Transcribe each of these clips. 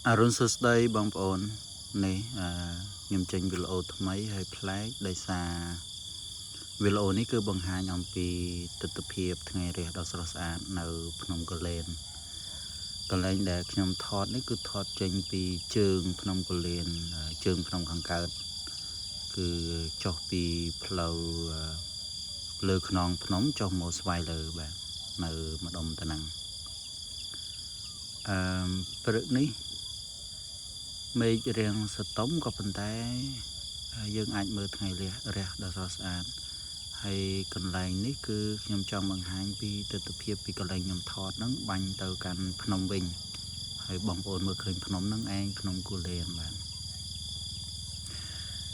អរុណសួស្តីបងប្អូននេះខ្ញុំចេញវីដេអូថ្មីហើយប្លែកដោយសារវីដេអូនេះគឺបង្ហាញអំពីទិដ្ឋភាពថ្ងៃរះដ៏ស្រស់ស្អាតនៅភ្នំគូលែនកន្លែងដែលខ្ញុំថតនេះគឺថតចេញពីជើងភ្នំគូលែនជើងភ្នំខាងកើតគឺចុះពីផ្លូវលើខ្នងភ្នំចុះមកស្វាយលើបាទនៅម្ដុំតាណាំងអឺព្រឹកនេះ មេឃរាំងសតុំក៏ប៉ុន្តែយើងអាចមើលថ្ងៃលះរះដ៏ស្រស់ស្អាតហើយកន្លែងនេះគឺខ្ញុំចង់បង្ហាញពីទិដ្ឋភាពពីកន្លែងខ្ញុំថតហ្នឹងបាញ់ទៅកាន់ភ្នំវិញហើយបងប្អូនមើលឃើញភ្នំហ្នឹងឯងភ្នំគូលែនបាទ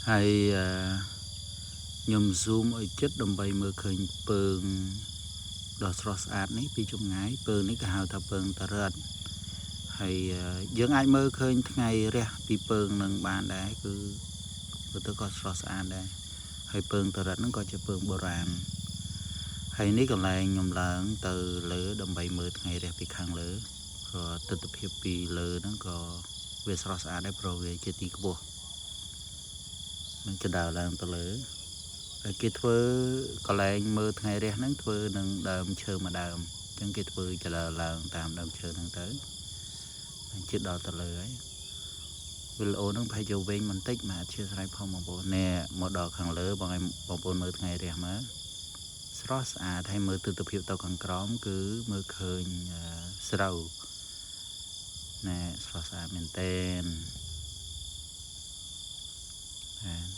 ហើយខ្ញុំ zoom ឲ្យជិតដើម្បីមើលឃើញពើងដ៏ស្រស់ស្អាតនេះពីចម្ងាយពើងនេះគេហៅថាពើងតារិតហើយយើងអាចមើលឃើញថ្ងៃរះពីពើងនឹងបានដែរគឺមើលទៅក៏ស្រស់ស្អាតដែរហើយពើងតារិតហ្នឹងក៏ជាពើងបុរាណហើយនេះកន្លែងខ្ញុំឡើងទៅលើដើម្បីមើលថ្ងៃរះពីខាងលើក៏ទិដ្ឋភាពពីលើហ្នឹងក៏វាស្រស់ស្អាតដែរព្រោះវាជាទីខ្ពស់នឹងជណ្ដើរឡើងទៅលើហើយគេធ្វើកន្លែងមើលថ្ងៃរះហ្នឹងធ្វើនឹងដើមឈើមួយដើមអញ្ចឹងគេធ្វើជណ្ដើរឡើងតាមដើមឈើហ្នឹងទៅជិតដល់ទៅលើហើយវីដេអូហ្នឹងប្រហែលជាវែងបន្តិចមកអធ្យាស្រ័យផងបងប្អូននេះមកដល់ខាងលើបងឯងបងប្អូនមើលថ្ងៃរះមើលស្រស់ស្អាតហើយមើលទិដ្ឋភាពទៅខាងក្រោមគឺមើលឃើញស្រូវណែស្រស់ស្អាតមែនទែនបាទ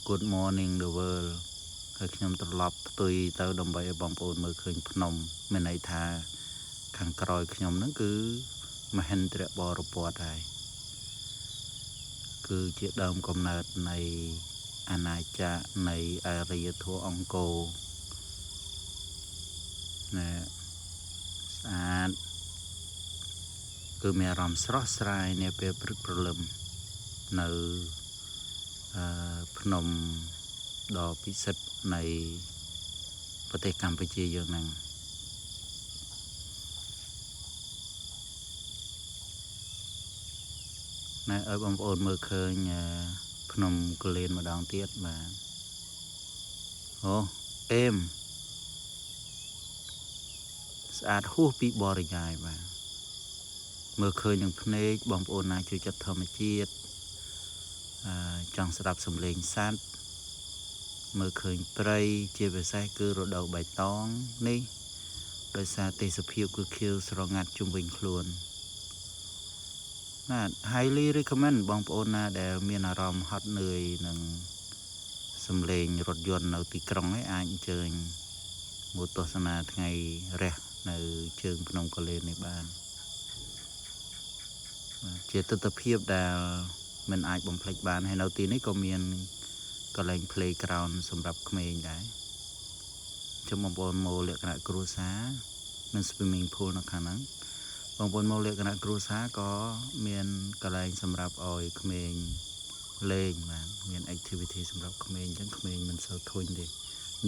Good morning, the world. ហើយខ្ញុំត្រឡប់ផ្ទុយទៅដើម្បីឲ្យបងប្អូនមើលឃើញភ្នំមានន័យថាខាងក្រោយខ្ញុំហ្នឹងគឺមហិន្ទ្របរពតហើយគឺជាដើមកំណើតនៃអាណាចក្រនៃអរិយធម៌អង្គរណែស្អាតគឺមានអារម្មណ៍ស្រស់ស្រាយនាពេលព្រឹកព្រលឹមនៅភ្នំដ៏ពិសិដ្ឋនៃប្រទេសកម្ពុជាយើងហ្នឹងណែឲ្យបងប្អូនមើលឃើញភ្នំគូលែនម្ដងទៀតបាទអូអេមស្អាតហួសពីបរិយាយបាទមើលឃើញនឹងភ្នែកបងប្អូនណាជួយចិត្តធម្មជាតិចង់ស្ដាប់សំឡេងសត្វមើលឃើញព្រៃជាពិសេសគឺរដូវបៃតងនេះដោយសារទេសភាពគឺខៀវស្រងាត់ជុំវិញខ្លួនបាទ highly recommend បងប្អូនណាដែលមានអារម្មណ៍ហត់នឿយនឹងសំឡេងរថយន្តនៅទីក្រុងឯងអាចអញ្ជើញមកទស្សនាថ្ងៃរះនៅជើងភ្នំគូលែននេះបានជាទិដ្ឋភាពដែលមិនអាចបំភ្លេចបានហើយនៅទីនេះក៏មានកន្លែង playground សម្រាប់ក្មេងដែរចាំបងប្អូនមកលក្ខណៈគ្រួសារមាន swimming pool នៅខាងហ្នឹងបងប្អូនមកលក្ខណៈគ្រួសារក៏មានកន្លែងសម្រាប់ឲ្យក្មេងលេងបាទមាន activity សម្រាប់ក្មេងអញ្ចឹងក្មេងមិនសូវធុញទេ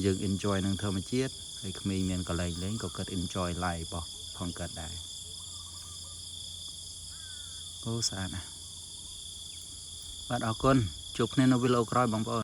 យើង enjoy នឹងធម្មជាតិហើយក្មេងមានកន្លែងលេងក៏គាត់ enjoy life របស់ផងគាត់ដែរអូស្អាតណាស់បាទអរគុណជួបគ្នានៅវីដេអូក្រោយបងប្អូន។